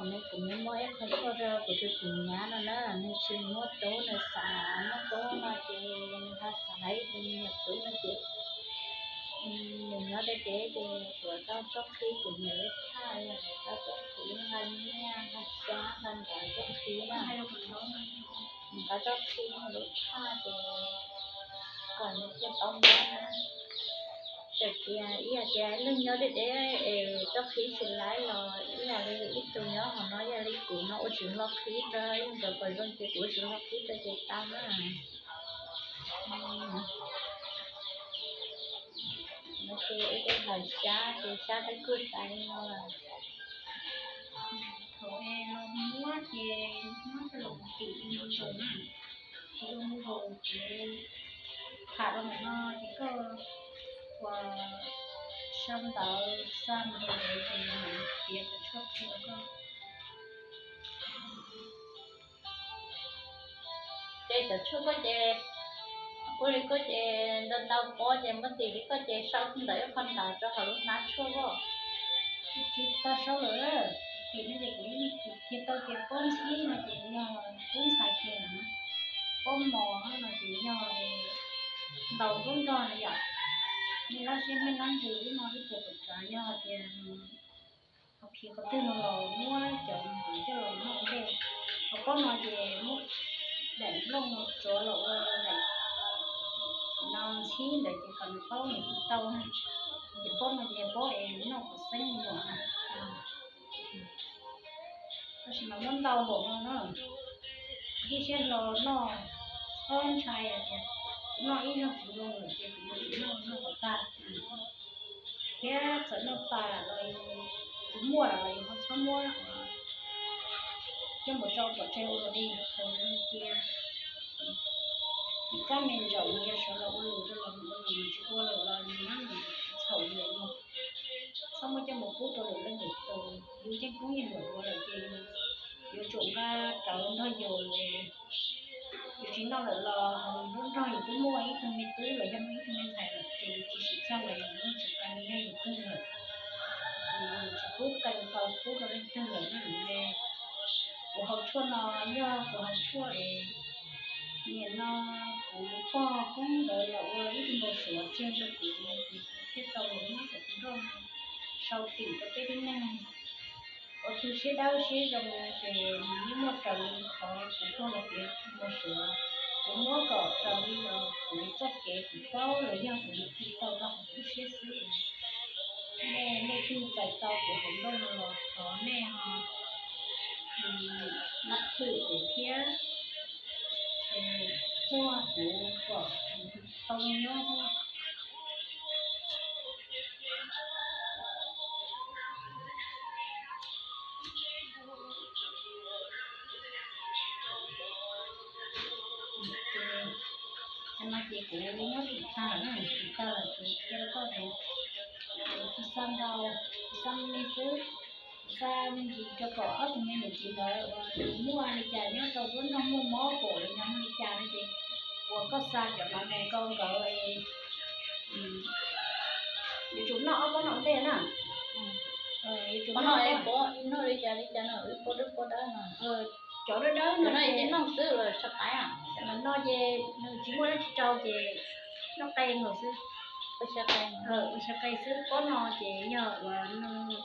Nws kuv muab ib qho tshuaj rau kuv tus txiv nyab no na, nws tsis muaj tub, nws xav muaj tub no ces nws ho xav hais tus me nyuam tub no ces nws nyob deb deb ces kuv tau txoj qhib kuv niam lub thaj, kuv tau txoj qhib nqa nyiaj nqa xyab nqa ntawv txoj qhib na, nqa txoj qhib lub thaj ces kom nws thiaj paub nyob na. Txawm tias ib yam tias leej nyob deb deb es txoj qhib tsis laib los ib yam li ib tug nyob hauv no, ib yam li kuv no ua tsis hlo qhib rau, yog nkawd pom zoo ces kuv ua tsis hlo qhib rau ces tau na. No ces ib tug hais xyab ces xyab peb kuj xav li no lawm. Thaum es los muab ces muab coj los tim li no ntsoov na, ces zoo zoo ces tham rau ntawm no ces koj ua sau ntawv xa mus rau lawv ces lawv piav cov tshuaj qhia rau koj. Ces cov tshuaj koj ces ua li koj ces ntau ntau pob ces muab tim li koj ces sau ntawv ib qho ntawv rau hauv lub hnab tshuaj os. Tsis tau sau lawm, tim no ces kuv yeej tim kiag tau tias pob ntxhib no ces yog tub ntxhais kiag na, pob mos no ces yog ntaus nruab nrog na yom. Nej lab siab nej lab ntsws ib no ib puas pom tsav yog tias ho khi qhov twg no los muab cov no coj los noj ntej. Ho pob no ces muab daim nplooj no tsuav los ua daim no ntxhib ntawd ces kom nws paub nws tsis tau na. Ces pob no ces pob es noj kom xeeb me nyuam na. Tab sis mas muab ntau npaum no na, ib siab hlo noj txhob ntshai hais tias kuv noj ib zaug tsis zoo lawm ces kuv yuav tsis noj, noj kom tag. Thiab txawm noj tas los yus, kuv muaj lawm los yus ho txhob muab coj mus rau pov tseg ua luam li, thaum nws cia nws kab me ntsaum nws yuav sawv los ua lus rau los ua lus, nws tsis ua lawm los nws nyob nws tsis txhaum yus lawm no. Txhob muab coj mus pub rau lwm leej lwm tus, yus yeej poob yeej luam dua lawm ces yus yuav tsum nqa rawv nrog yus. Yus tsis noj lawm los hauv nruab nrog yus twb muaj ib tug me tub los yog muaj ib tug me ntxhais lawm ces yus tsis txhob los yus muab tsis qee yog yus twg lawm. Yus tsis pub qee tau pub rau leej twg lawm na. Kuv haus tshuaj no yog kuv haus tshuaj es nim no kuv pog koob ntawd los ua ib tug npau suav tseg rau kuv no ces kuv thiaj tau los muab cov nroj no sau tim rau peb tib neeg. Ua tug siab dawb siab zoo ces nws yeej muaj raws li qhov kuv pog los piav npau suav. Kuv muab kom raws li kuv txoj kev kuv paub los yog kuv mus khi tau rau hauv kuv lub siab xwb. Nej leej twg txais tau kuv hauv nroj no los thov nej ho nab thwm kuv thiab txuag kuv kom kuv tau nyob xwb. Cov no ces kuv nyob tim tag lawm na, tim tag lawm kuv qhia rau koj tias kuv tsis xa ntau, kuv xa me me xwb. Kuv xa me ntsis rau kom ob tug me niam txiv ntawd uas nws muaj li cas nyob rau nruab nrog muaj mob pom los yog muaj li cas no ces uas koj xa cov no mus rau nkawd es yuav tsum noj ob pob no ntej na. Yuav tsum noj, noj li cas li cas no, wb pob dawb pob dawb no. Cov dawb dawb no ces noj xwb los tsis qaiv, no ces nws tsis muaj dab tsi rau ces noj qe nkaus xwb. Ua tsis qe xwb, pob no ces yog uas nws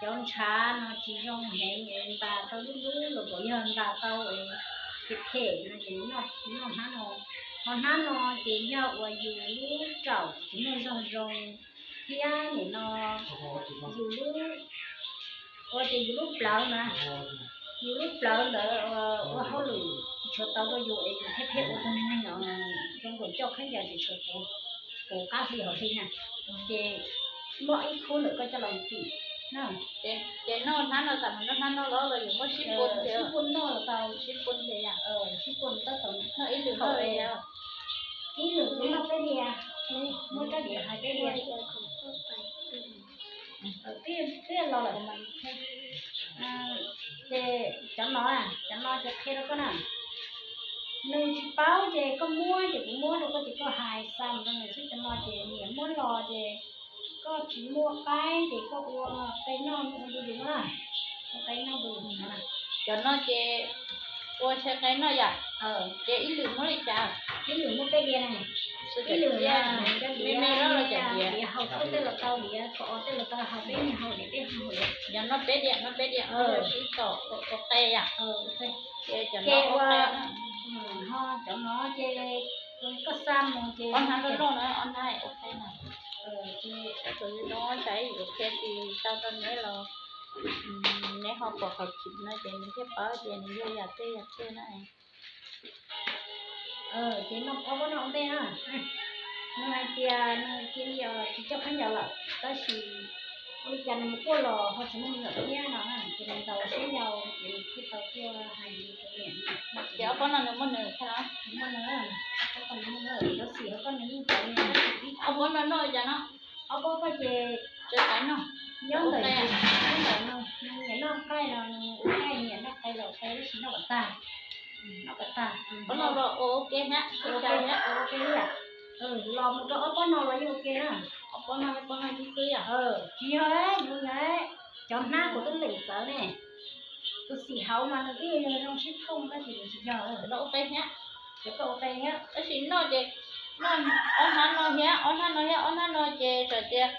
cov ntshav no tsis zoo heev es ntas tau lub lub los kom yog ntas tau es phem phem no ces noj hnab no. Ho hnab no ces yog uas yus lub raum tsis muaj zog zoo thiab nim no yus lub, ua tias yus lub plawv na, yus lub plawv ntawd ua hauj lwm tsis tshua tau rau yus es yus thiaj pheej ua tus neeg neeg zoo nkaus coj khaub ncaws tsis tshua puv, puv qab hli hauv hli na. Ces muaj ib khub ntawm koj coj los tim na. Ces noj hnab no xam mas noj hnab no los los yus muab sib pun, sib pun noj los tau, sib pun ces sib pun tab tom noj ib lwm, thaum ib lwm kuv noj peb diav, muab rab diav hais peb diav. Twb los lawm. Ces cov no, cov no ces qhia rau koj na, nws tsis paub ces koj muab ces kuv muab rau koj ces koj hais xa mus rau nws xwb. Cov no ces niam muab los ces koj tsis muaj qaib ces koj ua qe noj ua ntu zus no na. Qe noj ntu. Cov no ces ua ntshai qe noj yom. Ces ib lwm muab li cas? Ib lwm muab peb diav na. Ib lwm me me loj los cov diav haus tuaj tej los tau, diav kom tej los tau, haus peb niag haus diav, peb haus diav. Yog noj peb diav, noj peb diav, sib tom ua qe yom. Ces cov no ua qe. Ho cov no ces koj xa mus ces ob hnab loj loj na, ob hnab ua qe na. Ces tus no xav yuav qhia tsis tau rau neb los neb ho pom qhov khiv no ces nws thiaj paub tias nws yog yam twg yam twg na. Ces noj ob pob no ua ntej na. Nws hais tias nws cia li tsis coj khaub ncaws lawm, tab sis ua li cas nws mus kuaj los ho tsis muaj me nyuam thiab no, ces nws ntaus siab yau ces nws thiaj tau tuaj hais li tus niam. Ces ob pob no nws muaj nws thiab los? Muaj nws, ob pob no nws muaj nws, cov xim ho koj nws yeej cov li. Ob pob no noj li cas no? Ob pob koj ces tseem noj, nyob ntawm, nyob ntawm no, nws nyiam noj qaij los nws ua qaij, nyiam noj qe los ua qe, tab sis noj kom tag. Noj kom tag. Pob no los ua ua ke thiab, ua ke thiab, ua ke li yam. Los mus rau ob pob no los yeej ua ke na. Ob pob no, pob no xwb xwb yom. Tsis yog, yus yog cov hnab kuv twb leem txawv ne. Tus xim hauv mas nws twb yog zoo sib thooj tab sis nws tsis yog. Los ua qe thiab. Ces koj ua qe thiab. Tab sis noj ces noj ob hnab no thiab, ob hnab no thiab, ob hnab no ces txawm tias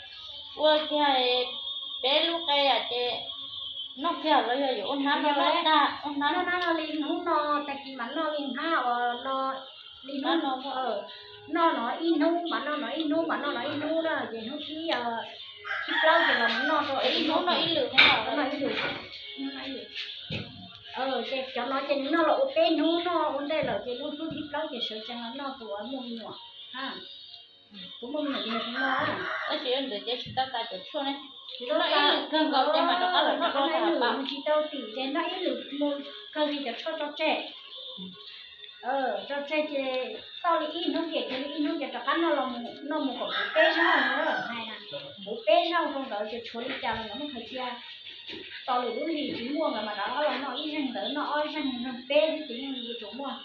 ua kiag peb lub qe yom ces noj kiag los yog yuav ua hnab no noj tag, ua hnab no li hnub no, tag kis mas noj li hnab uas no, li hnub no, noj no ib hnub mas noj no ib hnub mas noj no ib hnub na, ces hnub thib, thib plaub ces los noj rau ib hnub noj ib lwm, noj ib lwm. Ces cov no ces nws noj los ua peb hnub, noj ua ntej lawm ces lub hnub thib plaub ces sawv tsees los noj tus uas muaj me nyuam. Tus muaj me nyuam ces nws noj. Tab sis ntawd ces tsis tau tas cov tshuaj ne. Noj ib lwm kawg nkaus ces mam rov qab los noj dua tas. Tsis tau tim ces noj ib lwm mus kawg ces cov tshuaj tso tseg. Tso tseg ces tau li ib hnub ces, ces li ib hnub ces rov qab noj los, noj mus kom puv peb zaug no, hais na, puv peb zaug rau ntawd ces tshuav li cas los ntawd muab khaws cia. Tau lwm lub hlis tsis muaj nkawd mas rov qab los noj ib zeeg ntawd, noj ob zeeg, zeeg peb xwb ces yeej yuav tsum muaj.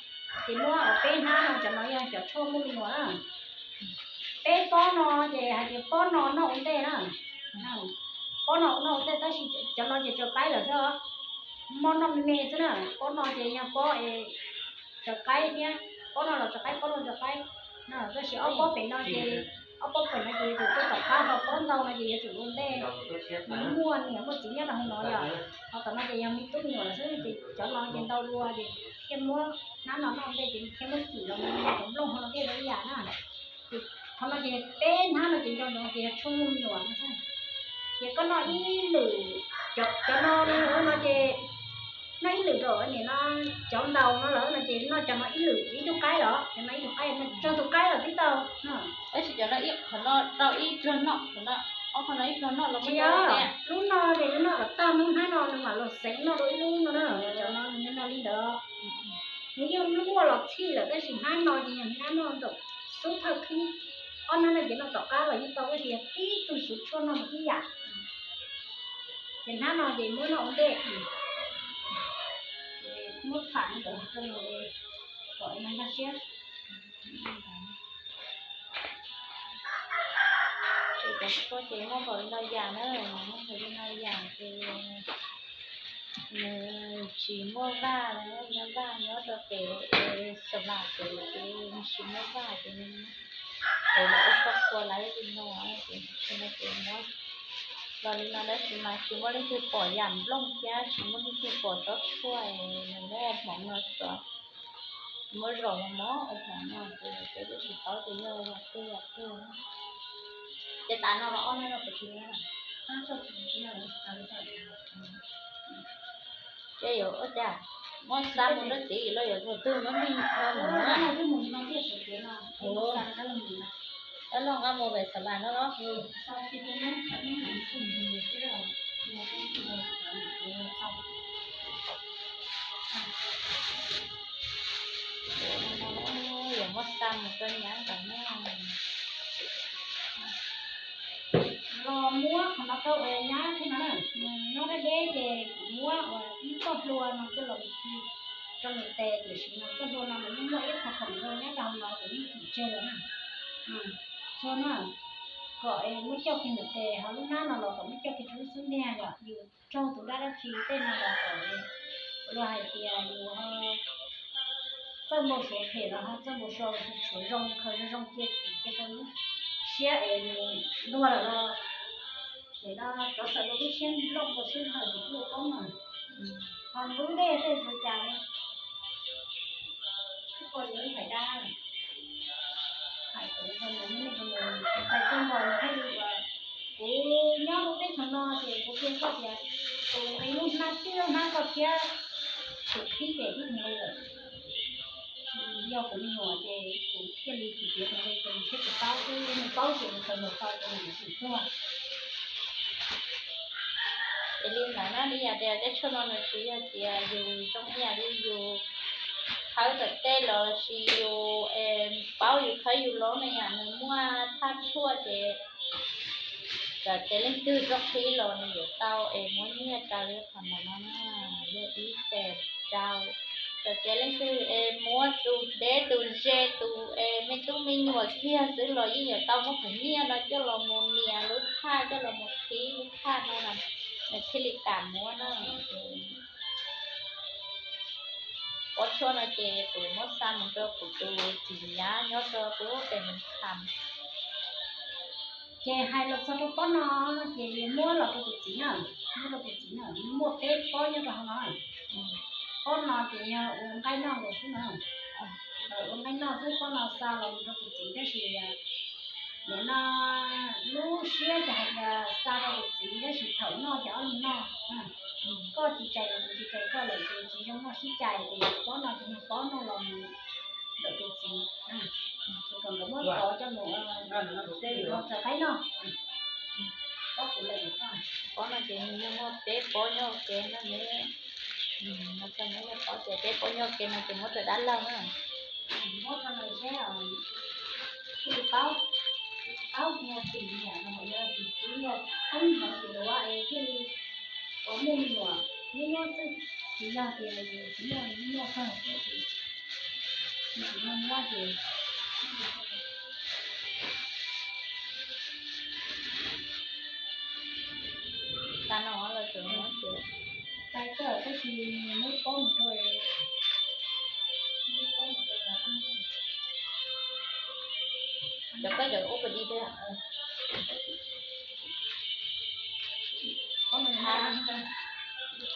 Ces muab peb hnab no, cov no yog cov tshuaj muaj me nyuam na. Peb pob no ces hais tias pob no noj ua ntej na. Pob no noj ua ntej tab sis cov no ces tso qaib lawm xwb os. Muab noj me me xwb na, pob no ces yog pob es tso qaib thiab, pob no los tso qaib, pob no tso qaib. Tab sis ob pob pem no ces, ob pob pem no ces yuav tsum tuaj tom qab, ho pob ntau no ces yuav tsum ua ntej. Nws muaj niam muaj txiv nyob rau hauv no yom, ho tom no ces yog me tub me nyuam lawm xwb ces cov no ces ntau dua ces thiaj muab hnab no noj ntej ces thiaj muab kim los mus cov nplooj ho no thiaj li ib yam na. Ces qhov no ces peb hnab no ces nco ntsoov ces yog tshuaj muaj me nyuam no xwb. Ces koj noj ib lwm, cov no no ces noj ib lwm rau nim no, cov ntaus no lawm no ces noj cov no ib lwm ib tug qaib los, cov no ib tug qaib no tsawg tus qaib los twb tau. Tab sis cov no ib qho no rau ib pluag noj, ob qho no ib pluag noj los tsis yog, lub no ces nws noj kom tag, hnub hnab no nws mam los xeev noj dua ib lub no na, cov no nws noj li ntawd. Nws yeej muaj los txhij lawm tab sis hnab no ces yog hnab noj ntaum xub thawj khib, ob hnab no ces noj tom qab los yeej tau tab sis yog tib tug xub tshuaj noj mus ib yam. Ces hnab no ces muab noj ua ntej, muab tham ntawd rau kom nkag siab. Ces cov tshuaj ces muaj npaum li no yam na, muaj npaum li no yam ces nws tsis muaj vaj, nyob vaj nyob rau pem xa vam ces nws tsis muaj vaj ces es los ua koj kua lawv li no ces tsis muaj, los li no tab sis mas tsis muaj leej twg pom yam nplooj thiab tsis muaj leej twg pom tsob tshuaj, nws muab ua hmoov no xwb. Muab zom mos mos ua hmoov no ces peb twb tsis paub tias yog yam twg yam twg. Ces tas no los ob hnab no puas tsis muaj? Ces yuav ua cas, muab xa mus rau txiv los yuav tus twg muab neeg mus na? Ua, los nqa mus pem xav las no los? Yuav muab xa mus rau nyab ntawd na. Los muab qhov no rau nyab thiab no na. Nyob deb deb ces kuv muab ib txoj hlua no coj los rau nws tes, tiam sis no txoj hlua no nws yeej muaj ib qho khoom zoo nyob rau hauv no kuv yeej tsis tseg lawm na. Txhua na, kom muab coj kiag ntawm tes, ho lub hnab no los kom muab coj kiag rau lub xub ntiag, yog yus raug tus dab dab tsi tej no los kom, luag hais tias yus ho txawj npau suav phem los ho txawj npau suav tshuav zoo, khaws zoo zoo cia tim cia rau lub siab es nws luag lawm los, ces no rov xaws rau lub siab loj nkaus xwb no ces kuj ua paub no. Ho lub dej tej tsuas cas ne, kuj ua li thaiv dab, hais kuv ntawd nej tais koj nkaus thiaj li ua. Kuv nyob lub teb chaws no ces kuv pienso tias tus nqi lub hnab tib lub hnab koj thiab tus qhib ces tib nqi lawm. Yog kuv me nyuam ces kuv thiaj li tsis piav tus nqi ces nws thiaj tsis paub, thiab nws paub ces nws khaws mus tau ces nws tsis tuag. Ces li ntawd na, li yam tias tej tshuaj no nws tsis yog tias yus zoo ib yam li yus khawb tom tej los sis yus paub yus khawb yus loob na, yam nws muaj thaj tshuaj ces txawm tias leej twg txoj qhib los nws yuav tau es muab nyiaj rau li qhov ntawd no na, yog ib pem rau. Txawm tias leej twg es muab tus deb tus ze tus es me tub me nyuam kiag xwb los yeej yuav tau muab qhov nyiaj no coj los mus nias lub thaj, coj los mus qhib lub thaj no na, nws thiaj li kam muab na. Pob tshuaj no ces kuv muab xa mus rau kuv tus txiv nyab nyob rau kuv pem Moos Kham. Ces hais los txog rau pob no ces muab los rau tus txiv na, muab rau tus txiv na, muaj peb pob nyob rau hauv no. Pob no ces yog ua nqaij noj nkaus xwb na. Ua nqaij noj xwb, pob no xa los mus rau tus txiv tab sis nim no lub siab ces hais tias xa rau tus txiv tab sis thaum noj ces ob leeg noj. Koj tsis cais los kuv tsis cais koj lawm ces tsis zoo noj sib cais ces pob no ces yog pob noj los mus ntawm tus txiv, ces kom nkawd muab kov coj mus txaws qaib noj. Pob kuv lawm, pob no ces nws yeej muaj peb pob nyob ua ke no ne. No txog nyob pob ces peb pob nyob ua ke no ces muab rau dab laug na. Muab rau lawv seb, thiaj li paub, paub tias tim niam los yog tim txiv yog qeeb ntawd ces luag es thiaj li ua muaj me nyuam nyob nyob xwb, tsis yog tias tsis muaj nyob nyob kawg, tsis muaj nyob ces tas no los tseem muab ces tais koj tab sis muab pob mus rau, muab pob mus rau cov koj cov ub puas di thiab.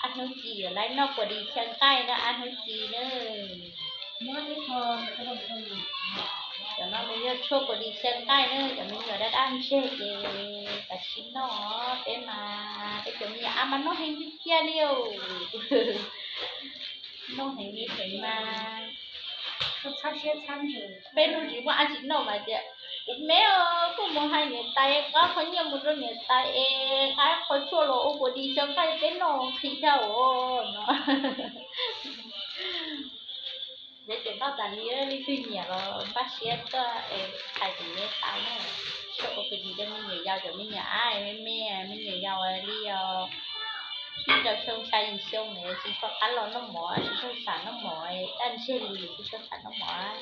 Ab hnub ci yuav laiv noj puas di xyaw nqaij na, ab hnub ci na. Cov no nws yog tshuaj puas di xyaw nqaij na, cov me nyuam daj daj ntseg ces kav tsij noj, peb mas peb cov me nyuam ab mas noj heev tiag tiag li os. Noj heev li peb mas. Peb hnub tsis muaj ab tsi noj mas tias kuv me os, kuj mus hais niam tais qab qhov nyiaj mus rau niam tais es qab qhov tshuaj los ua puas di xyaw nqaij peb noj nqhis dhau os no. Peb ces noj tas li, leej twg nyiam los npaj siab tuaj es hais kuv me tau na. Tshuaj ua puas di rau me nyuam yaus, cov me nyuam ab me me, me nyuam yaus li os. Ib rau xyoo xya yim xyoo tsis tshua qab los noj mov, tsis tshua xav noj mov, daj ntseg li tsis tshua xav noj mov.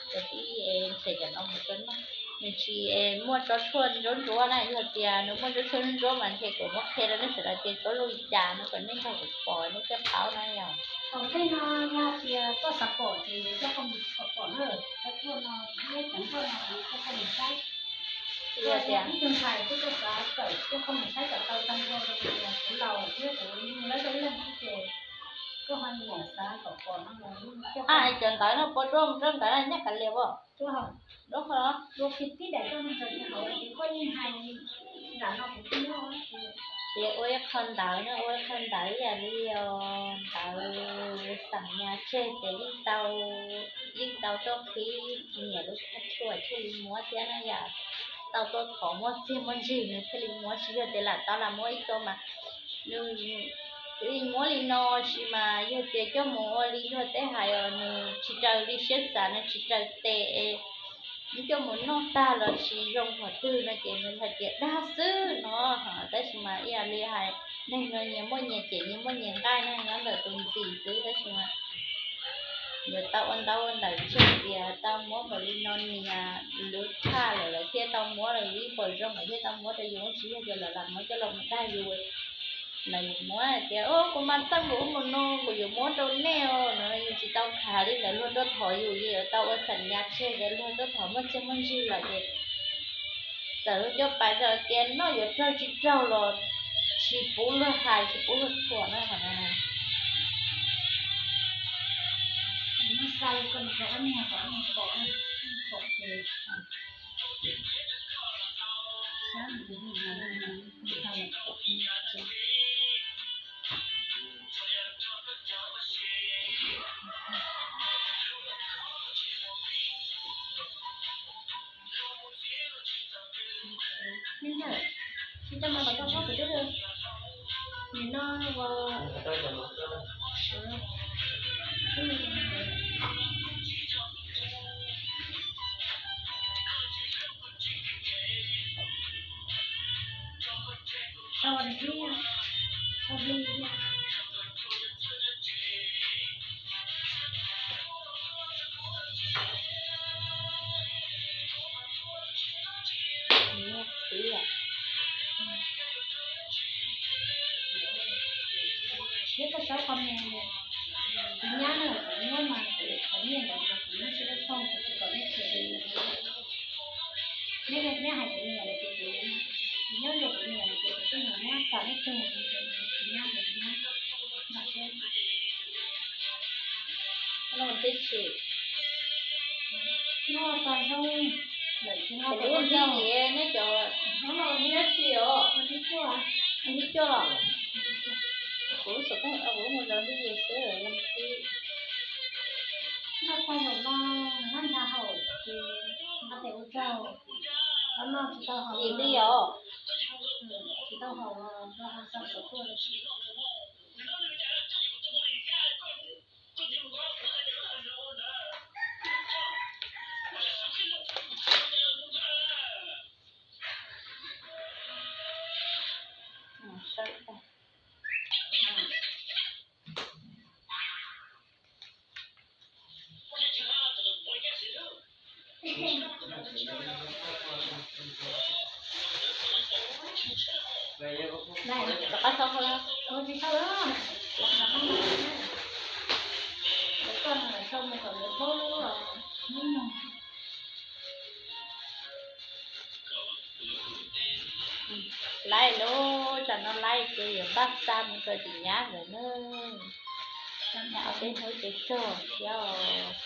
Ces ib ntshe cov no mus rau noj, nws tsis muaj tsob tshuaj ntsuab ntsuab na, yog tias nws muaj tsob tshuaj ntsuab ntsuab mas ntshe kuv muab qhia rau nej sawv daws tias tsob zoo li cas no kom nej nrog kuv pom nej thiaj paub na yom. Thaum ntej no yog tias koj xav pom ces koj mus pom na, tsob tshuaj no, ib cov tshuaj no koj mus saib. Yog tias ib tug ntxhais twb koj xav kawm, koj mus saib kom tau tag nrho rau kuv laus thiab kuv lawv rau ib leeg xwb ces koj ho niam xav kom pom no los cov ntawv no puas dua mus rau ntawd nyaj kav liam as? Dua, dua qhov, dua kiag tib daim rau ntawm hauv ces koj yeej hais nram no kuv twb nyob. Ces ua ib qho ntawv no, ua ib qho ntawv ib yam li os, ntawv xam nyas tseg ces yeej tau, yeej tau tuaj qhib niam lub thaj tshuaj thiaj li muab thiab na yom. Tau tuaj thov muaj txiag muaj ntsig nws thiaj li muab, tsis yog tias lam tau lam muab ib txo mas nws li muab li no, sis mas yog tias coj mus ua li luag tej hais os, nws tsis raws li siab xav, nws tsis raws tes, nws coj mus noj tag los tsis zoo qhov twg no ces nws hais tias dag xwb no. Tab sis mas ib yam li hais, neeg no nyias muaj nyias cem nyias muaj nyias nqaij na, nyob ntawm tus ntxim xwb tab sis mas Yuav tau ua ntaub ua ntawv tseg tias tau muab npaum li no nias lub tshaj lawm lawv thiaj tau muab, lawv ib puas zoo lawv thiaj tau muab rau yus, tsis yog tias lawv lam muab coj los mus dag yus. Lawv yuav muab hais tias, o, kuv mas txawj npaum ub npaum no, kuv yuav muab rau nej os no, yus tsis tau khav li. Lawv luag tuaj thov yus, yus yuav tau ua xam nyas tseg tias luag tuaj thov muaj txiaj muaj ntsig lawm ces txawm luag coj pais rau tias noj yuav raug tsis raug los tsis pub luag hais tsis pub luag thuam na. Nim no ua Neb koj saib qhov me, kuv nyab na, kuv nyab mas qhov nyiaj ntawd mas kuv nyab tsis tau txog, kuv tsis kom neb khaws. Neb, neb hais kuv niam lawm ces kuv, kuv nyob nrog kuv niam lawm ces kuv twb mus muab tas neb tug, kuv nyab, kuv nyab nrog seb. Los tib si. Noj tag zoo, lawm tsis noj kuv lub ntxi neb cov, nyob los nyob tsis os, nyob tsis os. Kuv xov tooj kuv mus zov ntxi xwb, noj tag zaum no, noj ntshai haum ces nqa tes ua tsaug, noj tsis tau haum li os, tsis tau haum los nqa tau xov tuaj. Rov qab sau hauv los tsis sau lawm. Lawv koj no lawv sau mus kom lawv paub lub los hnub no. Laij lub, tsam no laij ces yuav npaj xa mus rau tim nyab lawm na. Nyab ob peb hnub ces txog thiab os.